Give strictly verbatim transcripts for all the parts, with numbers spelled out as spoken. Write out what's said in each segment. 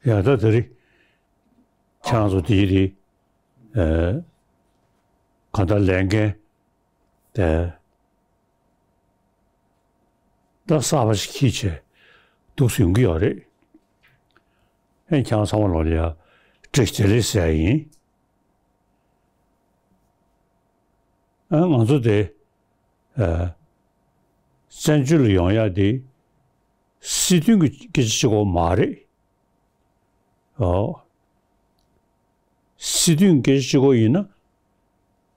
ཡ་ད་དེ་རིང་ཁྱེད་རང་ཚོ་དེའི་རིང་ཨ་གང་ལྟར་ལས་འགན་དེ་ད་གསར་པ་ཞིག་འཁྱེར་བྱས་འདུག་སེ་ཡོང་གི་ཡོད་རེད། ཨེ་ཁྱེད་རང་ཚང་མ་ལོག་ལ་ཡ་བཀྲ་ཤིས་བདེ་ལེགས་ཟེར་ཡ་ཡིན། ཨ་ང་ཚོ་དེ་ཨ་བཙན་བྱོལ་ལ་ཡོང་ཡ་དེ་སྲིད་དོན་གྱི་སྐད་ཆ་གཅིག་པོ་མ་རེད། ཨོ། སྲིད་དོན་སྐད་ཆ་གཅིག་པོ་ཡིན་ན་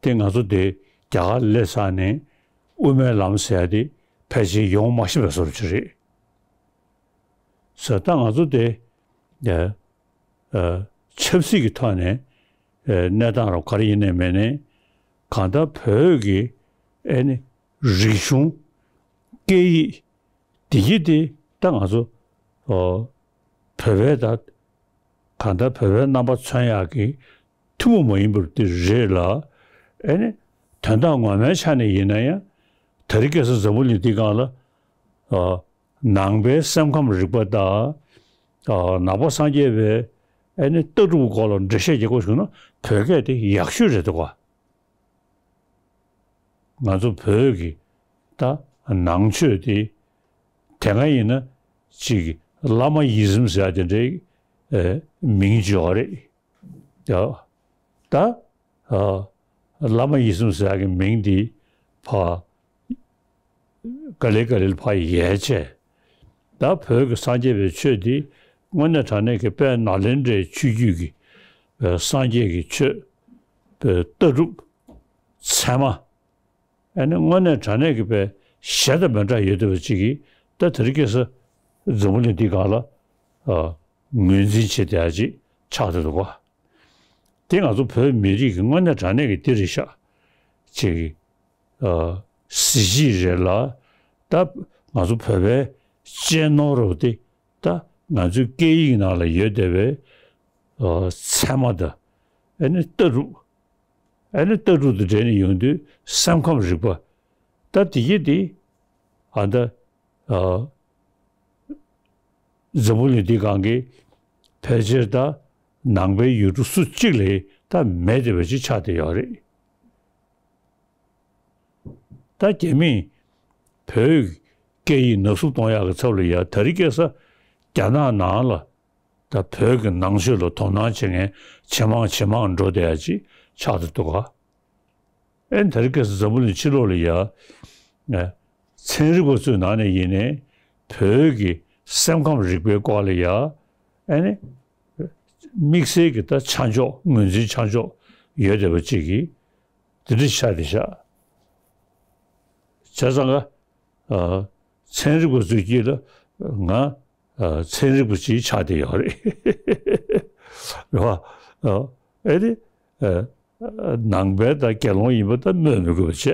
དེ་ང་ཚོ་དེ་རྒྱ་གར་སླེབས་ཚར་ནས་དབུ་མའི་ལམ་ཟེར་ཡ་དེ་ཕལ་ཆེར་ཡོང་མ་ཤེས་པའི་བཟོ་འདྲ་ཅིག་རེད། ཟེར་ད་ང་ཚོ་དེ་ཨ་ཨ་ཆབ་སྲིད་ཀྱི་ཐོག་ནས་ཨ་གནས་སྟངས་རོགས་ག་རེ་ཡིན་ནའི་མིན་ནའི་གང་ལྟར་བོད་ཀྱི་ཨེ་ནི་རིག་གཞུང་སྐད་ཡིག་འདི་གྱིས་དེ་ད་ང་ཚོ་ཨོ་བོད་པའི་ད་གང་ལྟར་བོད་པའི་རྣམ་པ་མཚོན་ཡག་གི་ཐུན་མོང་མ་ཡིན་པ་དེ་རེད་ལ། ཨེ་ནི་དོན་དག་ངོ་མའི་ཆ་ནས་ཡིན་ན་ཡང་དེ་རིང་ཁ་སང་འཛམ་བུ་གླིང་འདི་སྒང་ལ་ཨ་ནང་པའི་སེམས་ཁམས་རིག་པ་དང་ཨ་ནང་པ་སངས་རྒྱས་པའི་ཨེ་ནི་ལྟ་གྲུབ་སྐོར་ལ་འགྲེལ་བཤད་རྒྱག་དགོས་བྱུང་ན་བོད་སྐད་དེ་ཡག་ཤོས་རེད་འདུག་ག་ང་ཚོ་བོད་ཀྱི་ད་ནང་ཆོས་དེ་དེ་སྔ་ཡིན་ན་ཅིག་བླ་མ་ཡིད་བཟུང་ཟེར་ཡ་དེ་འདྲའི་ཨེ་མིང་བརྗོད་པ་རེད། ཡ། ད་ཨ་བླ་མ་ཡིད་བཟུང་ཟེར་ཡ་གི་མིང་འདི་ཕ་ག་ལེ་ག་ལེ་ལ་ཕར་ཡལ་བྱས། ད་བོད་ཀྱི་སངས་རྒྱས་པའི་ཆོས་འདི་དངོས་གནས་དྲང་གནས་ཀྱི་དཔལ་ནཱ་ལེནྡྲའི་ཆོས་བརྒྱུད་ཀྱི་ཨ་སངས་རྒྱས་ཀྱི་ཆོས་པའི་ལྟ་གྲུབ་ཚད་མ། ཨ་ནི་དངོས་གནས་དྲང་གནས་ཀྱི་པའི་གཞས་དང་མི་འདྲ་ཡོད་བསྡད་པ་ཅིག་གིས་ད་དེ་རིང་ཁ་སང་འཛམ་བུ་གླིང་འདི་སྒང་ལ་ཨ་ངོས་འཛིན་བྱེད་བསྡད་ཡ་ཅིག་ཆགས་བསྡད་འདུག་ག་དེ་ང་ཚོ་བོད་མི་རིགས་ཀྱི་དངོས་གནས་དྲང་གནས་ཀྱི་འདི་རེད་ཤག་ཅིག་ཨ་གཟི་བརྗིད་རེད་ལ། ད་ང་ཚོ་བོད་པའི་གཅེས་ནོར་རུ་དེ་ད་ང་ཚོའི་སྐད་ཡིག་ནང་ལ་ཡོད་བསྡད་པའི་ཨ་ཚད་མ་དང་ཨ་ནི་ལྟ་གྲུབ། ཨ་ནི་ལྟ་གྲུབ་དང་འབྲེལ་ནས་ཡོང་དུས་སེམས་ཁམས་རིག་པ། ད་དེ་གྱིས་དེ་ཨ་ད་ཨ་འཛམ་བུ་གླིང་འདི་སྒང་གི་ཕལ་ཆེར་ད་ནང་པའི་ཡུལ་གྲུ་སུ་གཅིག་ལས་ད་མེད་བསྡད་པ་ཅིག་ཆགས་བསྡད་ཡོད་རེད། ད་རྒྱ་མིས་བོད་སྐད་ཡིག་ནག་བསུབ་གཏོང་ཡག་གི་ཚབ་ལ་ཡ་དེ་རིང་ཁ་སང་རྒྱ་ནག་ནང་ལ་ད་བོད་ཀྱི་ནང་ཆོས་ལ་དོ་སྣང་བྱེད་མཁན་ཇེ་མང་ཇེ་མང་འགྲོ་བསྡད་ཡ་ཅིག་ཆགས་བསྡད་འདུག་ག་ཨེ་ནི་དེ་རིང་ཁ་སང་འཛམ་བུ་གླིང་ཕྱི་ལོགས་ལ་ཡ། ཨེ་ཚན་རིག་པ་ཚོའི་ནང་ནས་ཡིན་ནའི་བོད་ཀྱི་སེམས་ཁམས་རིག་པའི་སྐོར་ལ་ཡ། ཨེ་ནི་དམིགས་བསལ་གྱི་ད་ཆ་འཇོག་ངོས་འཛིན་ཆ་འཇོག་ཡོད་བསྡད་པ་ཅིག་གིས་དེ་འདྲ་ཆགས་བསྡད་ཤག་བྱས་ཙང་ཀ་ཨ་ཚན་རིག་པ་ཚོའི་དཀྱིལ་ལ་ང་ཨ་ཚན་རིག་པ་ཅིག་ཆགས་བསྡད་ཡོད་རེད། རེད་བ། ཨ་ཨེ་ནི་ཨ་ནང་པའི་ད་དགེ་སློང་ཡིན་པ་ད་སྨོས་མི་དགོས་པ་བྱས་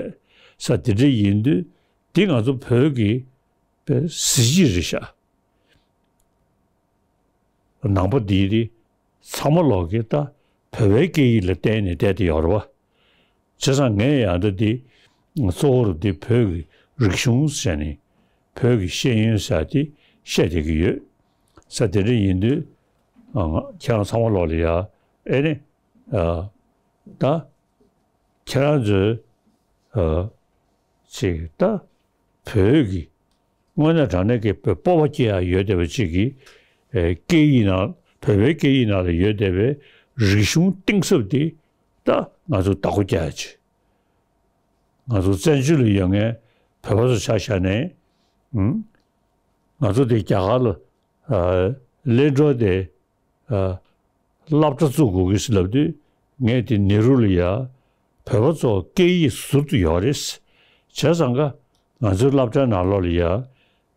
ས་དེ་འདྲ་ཡིན་དུས་འདི་ང་ཚོ་བོད་ཀྱི་པའི་གཟི་བརྗིད་རེད་ཤག་ནང་པ་འདིའི་རིགས་ཚང་མ་ལོག་གིས་ད་བོད་པའི་སྐད་ཡིག་ལ་བརྟེན་ནས་བསྡད་དེ་ཡོད་རེད་བ། བྱས་ཙང་ངས་ཡང་ད་འདི་གཙོ་བོར་འདི་བོད་ཀྱི་རིག་གཞུང་ཟེར་ནས་བོད་ཀྱི་ཤེས་ཡོན་ཟེར་དེ་བཤད་བསྡད་ཀྱི་ཡོད། ས་དེ་འདྲ་ཡིན་དུས་ཨ་ང་ཁྱེད་རང་ཚང་མ་ལོག་ལ་ཡ་ཨེ་ནི་ཨ་ད་ཁྱེད་རང་ཚོས་ཨ་ཅིག་ད་བོད་ཀྱི་དངོས་གནས་དྲང་གནས་ཀྱི་བོད་སྤོབས་པ་སྐྱེ་ཡ་ཡོད་བསྡད་པ་ཅིག་གིས་ཨེ་སྐད་ཡིག་ནང་བོད་པའི་སྐད་ཡིག་ནང་ལ་ཡོད་བསྡད་པའི་རིག་གཞུང་གཏིང་ཟབ་དེ་ད་ང་ཚོ་བདག་པོ་རྒྱག་ཡ་ཅིག་ང་ཚོ་བཙན་བྱོལ་ལ་ཡོད་མཁན་བོད་པ་ཚོ་ཆ་བཞག་ནས་ཨུམ་ང་ཚོ་དེ་རྒྱ་གར་ལ་ཨ་སླེབས་འགྲོ་དེ་ཨ་སློབ་གྲྭ་བཙུགས་དགོས་ཀྱི་ཟེར་ལབ་དུས་ངས་དེ་ནེ་རུ་ལ་ཡ་བོད་པ་ཚོ་སྐད་ཡིག་ཟུར་དུ་ཡོད་རེད། བྱས་ཙང་ཀ་ང་ཚོའི་སློབ་གྲྭའི་ནང་ལོགས་ལ་ཡ་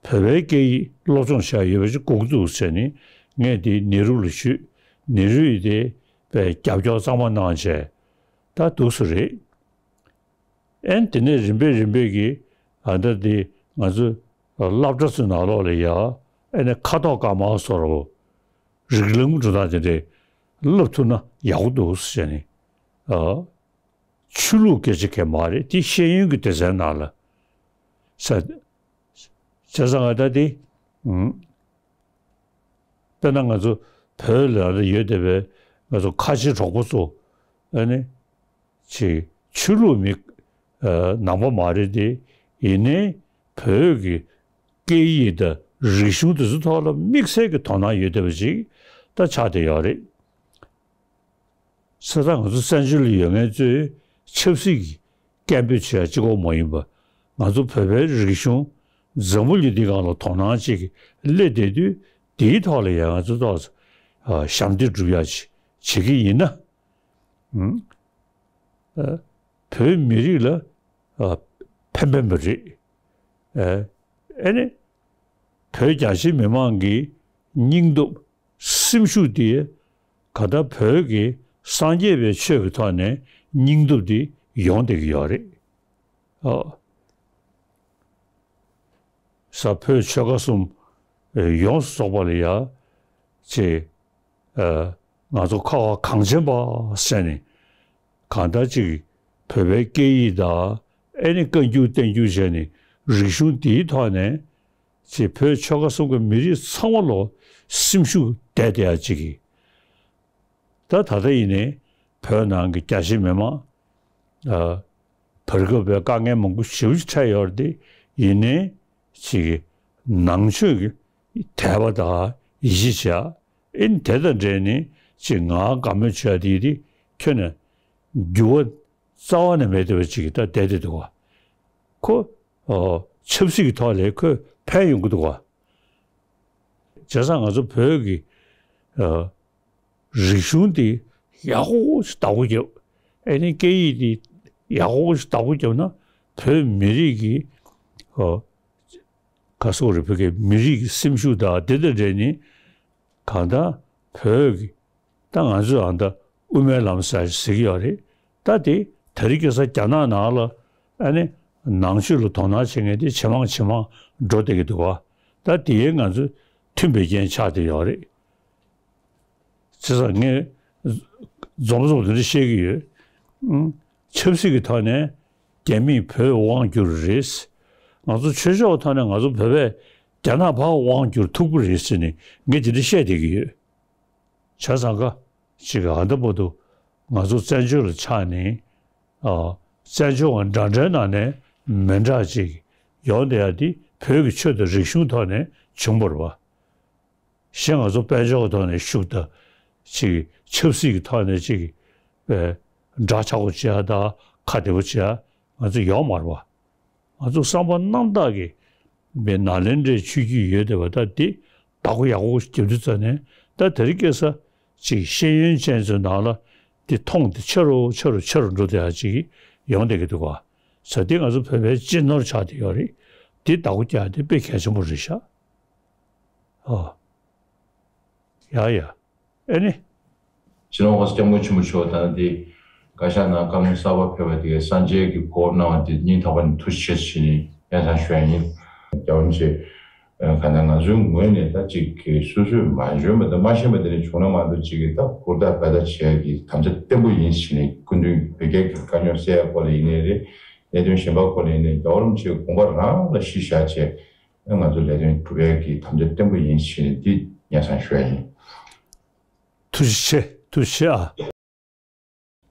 བོད་པའི་སྐད་ཡིག་སློབ་སྦྱོང་བྱ་ཡོད་པ་ཞིག་དགོས་ཀྱི་འདུག་ཟེར་ནས་ངས་དེ་ནེ་རུ་ལ་ཞུས། ནེ་རུ་ཡིས་དེ་དཔེ་རྒྱབ་སྐྱོར་གཙང་མ་གནང་བྱས་ད་འདུག་སེ་རེད། ཨེ་ནི་དེ་ནས་རིམ་པས་རིམ་པས་ཀྱིས་ཨ་ད་དེ་ང་ཚོ་སློབ་གྲྭ་ཚོའི་ནང་ལོགས་ལ་ཡ་ཨེ་ནི་ཁ་དོག་དཀར་དམར་སོགས་རིགས་ལམ་འགྲོ་སྟངས་དེ་འདྲས་བསླབ་ཐུབ་ན་ཡག་པོ་འདུག་ཟེར་ནས་ཨ་ཆོས་ལུགས་སྐད་ཆ་གང་མ་རེད། དེ་ཤེས་ཡོན་གྱི་སྡེ་ཚན་ནང་ལ་ས་བྱས་ཙང་ང་ད་དེ་ཨུམ། དཔེར་ན་ང་ཚོ་ བོད་ལ་ཡོད་བསྡད་པའི་ང་ཚོ་ཁ་ཆེ་གྲོགས་པོ་ཚོ་ཨ་ནི་ཅིག་ཆོས་ལུགས་མི་ཨ་ནང་པ་མ་རེད་དེ། ཡིན་ནའི་བོད་ཀྱི་སྐད་ཡིག་དང་རིག་གཞུང་དེ་ཚོ་ཐོག་ལ་དམིགས་བསལ་གྱི་དོ་སྣང་ཡོད་བསྡད་པ་ཅིག་ད་ཆགས་བསྡད་ཡོད་རེད། ས་ད་ང་ཚོ་བཙན་བྱོལ་ལ་ཡོད་མཁན་ཚོས་ཆབ་སྲིད་ཀྱི་སྐད་འབོད་བྱེད་ཡ་གཅིག་པོ་མ་ཡིན་པ། ང་ཚོ་བོད་པའི་རིག་གཞུང་འཛམ་བུ་གླིང་འདིའི་སྒང་ལ་དོ་སྣང་ཅིག་སླེབས་བསྡད་དུས། དེའི་ཐོག་ལ་ཡང་ང་ཚོ་ཏོག་ཙམ་ཨ་ཞབས་འདེགས་སྒྲུབ་ཡ་ཅིག་བྱེད་ཀྱི་ཡིན་ན། ཨ་བོད་མི་རིགས་ལ་ཨ་ཕན་ཕན་པ་རེད། ཨ་ཨ་ནི་བོད་རྒྱ་ཆེ་མི་མང་གི་སྙིང་སྟོབས། སེམས་ཤུགས་དེ་ག་ད་བོད་ཀྱི་སངས་རྒྱས་པའི་ཆོས་ཀྱི་ཐོག་ནས་སྙིང་སྟོབས་དེ་ཡོང་བསྡད་ཀྱི་ཡོད་རེད། ཨ། ས་བོད་ཆོལ་ཁ་གསུམ་ཡོངས་སུ་རྫོགས་པ་ལ་ཡ་ཅེས་ཨ་ང་ཚོ་ཁ་བ་གངས་ཅན་པ་ཟེར་ནས་གང་ལྟར་ཅིག་བོད་པའི་སྐད་ཡིག་དང་ཨེ་ནི་བཀའ་འགྱུར་བསྟན་འགྱུར་བྱས་ནས་རིག་གཞུང་དེའི་ཐོག་ནས། ཅེས་བོད་ཆོལ་ཁ་གསུམ་གྱི་མི་རིགས་ཚང་མ་ལོ་སེམས་ཤུགས་བསྡད་བསྡད་ཡ་ཅིག་གིས། ད་ད་ལྟ་ཡིན་ནའི་བོད་ནང་གི་རྒྱ་ཆེ་མི་མང་ཨ་བར་སྐབས་པའི་དཀའ་ངལ་མང་པོ་ཞེ་པོ་ཅིག་འཕྲད་ཡོད་རེད་དེ། ཡིན་ནའི་ཅིག་གིས་ནང་ཆོས་ཀྱི་དད་པ་དང་ཡིད་ཆེས་བྱ། ཨེ་ནི་དེ་དང་འབྲེལ་ནས་ཅིག་ང་དགའ་མོས་བྱ་དེ་དེ་ཁྱོན་ནས་འགྱུར་བ་རྩ་བ་ནས་མེད་བསྡད་པ་ཅིག་ད་བསྡད་བསྡད་འདུག་ག། ཁོ་ཨོ་ཆབ་སྲིད་ཀྱི་ཐོག་ལས་ཁོས་ཕན་ཡོང་གི་འདུག་ག། བྱས་ཙང་ང་ཚོ་བོད་ཀྱི་ཨ་རིག་གཞུང་འདི་ཡག་པོ་ཞིག་བདག་པོ་རྒྱབ། ཨེ་ནི་སྐད་ཡིག་འདི་ཡག་པོ་ཞིག་བདག་པོ་རྒྱབ་ན་བོད་མི་རིགས་ཀྱི་ཨོ་ག་སོག་རེ་བོད་ཀྱི་མི་རིགས་ཀྱི་སེམས་ཤུགས་དང་དེ་དང་འབྲེལ་ནས་གང་ལྟར་བོད་ཀྱི་ད་ང་ཚོས་ཨ་ད་དབུ་མའི་ལམ་ཟེར་ཟེར་གྱི་ཡོད་རེད། ད་དེ་དེ་རིང་ཁ་སང་རྒྱ་ནག་ནང་ལ་ཨ་ནི་ནང་ཆོས་ལ་དོ་སྣང་བྱེད་མཁན་དེ་ཇེ་མང་ཇེ་མང་འགྲོ་བསྡད་ཀྱི་འདུག་བ། ད་དེ་ང་ཚོས་མཐུན་པའི་རྐྱེན་ཆགས་བསྡད་ཡོད་རེད། བྱས་ཙང་ངས་རྫོགས་རྫོགས་འདི་འདྲ་བཤད་ཀྱི་ཡོད། ཨང་། ཆབ་སྲིད་ཀྱི་ཐོག་ནས་རྒྱ་མིས་བོད་དབང་བསྒྱུར་རེད། ང་ཚོ་ཆོས་ཕྱོགས་ཐོག་ནས་ང་ཚོ་བོད་པས་རྒྱ་ནག་ཕར་དབང་བསྒྱུར་ཐུབ་ཀྱི་རེད་ཟེར་ནས་ངས་འདི་འདྲ་བཤད་བསྡད་ཀྱི་ཡོད། བྱས་ཙང་ཀ་ཅིག་ཨ་ད་བར་དུ་ང་ཚོ་བཙན་བྱོལ་ལ་ཆགས་ནས་ཨ་བཙན་བྱོལ་བ་འདྲ་འདྲའི་ནང་ནས་མི་འདྲ་ཅིག་ཡོང་བསྡད་ཡ་འདི་བོད་ཀྱི་ཆོས་དང་རིག་གཞུང་ཐོག་ནས་བྱུང་བ་རེད་བ། གཞན་ང་ཚོ་དཔལ་འབྱོར་གྱི་ཐོག་ནས་ཤུགས་དང་། ཅིག་ཆབ་སྲིད་ཀྱི་ཐོག་ནས་ཅིག་ཨེ་འདྲ་ཆགས་པོ་བྱེད་ཡ་དང་ཁ་བདེ་པོ་བྱེད་ཡ་ང་ཚོ་ཡོད་མ་རེད་བ། ང་ཚོ་བསམ་པ་རྣམ་དག་གིས་པའི་ནཱ་ལེནྡྲའི་ཆོས་བརྒྱུད་ཡོད་བསྡད་པ་ད་དེ་བདག་པོ་ཡག་པོ་རྒྱབ་དུས་ཙ་ནས་ད་དེ་རིང་ཁ་སང་ཅིག་ཤེས་ཡོན་ཅན་ཚོའི་ནང་ལ་དེ་མཐོང་དེ་ཆེ་རུ་ཆེ་རུ་ཆེ་རུ་འགྲོ་བསྡད་ཡ་ཅིག་ཡོང་བསྡད་ཀྱི་འདུག་བ། ས་དེ་ང་ཚོ་བོད་པའི་སྤྱི་ནོར་ཆགས་བསྡད་ཡོད་རེད། དེ་བདག་པོ་རྒྱག་ཡ་དེ་དཔེ་གལ་ཆེན་པོ་རེད་ཤག་ཨོ། ཡ་ཡ། ཨེ་ནི། སྤྱི་ནོར་༸གོང་ས་༸སྐྱབས་མགོན་ཆེན་པོ་མཆོག་ད་ལྟ་འདི་བཀའ་ཤག་ནང་བཀའ་མོལ་གསར་པ་ཕེབས་པ་དེ་གའི་གསར་འཇལ་གྱི་སྐོར་གནང་བ་དེ་སྙིང་ཐག་པ་ནས་ཐུགས་རྗེ་ཆེ་ཞུ་ནས་སྙན་སེང་ཞུ་ཡ་ཡིན། རྒྱལ་བ་རིན་པོ་ཆེ། གང་ལྟར་ང་ཚོའི་ངོས་ནས་ད་ཅིག་གི་སོ་སོས་མ་འཇོན་པ་དང་མ་ཤེས་པ་དེ་འདྲ་བྱུང་ན་མ་གཏོགས་ཅིག་གི་ད་ཧུར་ཐག་འབད་ཐག་བྱེད་ཡ་གི་དམ་བཅའ་བརྟན་པོ་ཡིན་ཞུ་ནས། སྐུ་མདུན་བོད་རྒྱ་གི་དཀའ་རྙོག་སེལ་ཡ་སྐོར་ལ་ཡིན་ནའི་རེད། གནད་དོན་གཞན་པ་སྐོར་ལ་ཡིན་ནའི་རྒྱལ་བ་རིན་པོ་ཆེའི་དགོངས་པ་རང་ལ་གཞི་བཞག་བྱས། ང་ཚོ་ལས་དོན་སྒྲུབ་ཡག་གི་དམ་བཅའ་བརྟན་པོ་ཡིན་ཞེས་འདི་སྙན་སེང་ཞུ་ཡ་ཡིན། ཐུགས་རྗེ་ཆེ། ཐུགས་རྗེ་ཆེ་ཨ།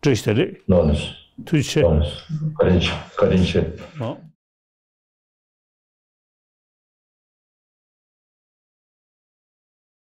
བཀྲ་ཤིས་བདེ་ལེགས། ལགས་སོ། ཐུགས་རྗེ་ཆེ། ལགས་སོ། བཀའ་དྲིན་ཆེ། བཀའ་དྲིན་ཆེ། ཨ།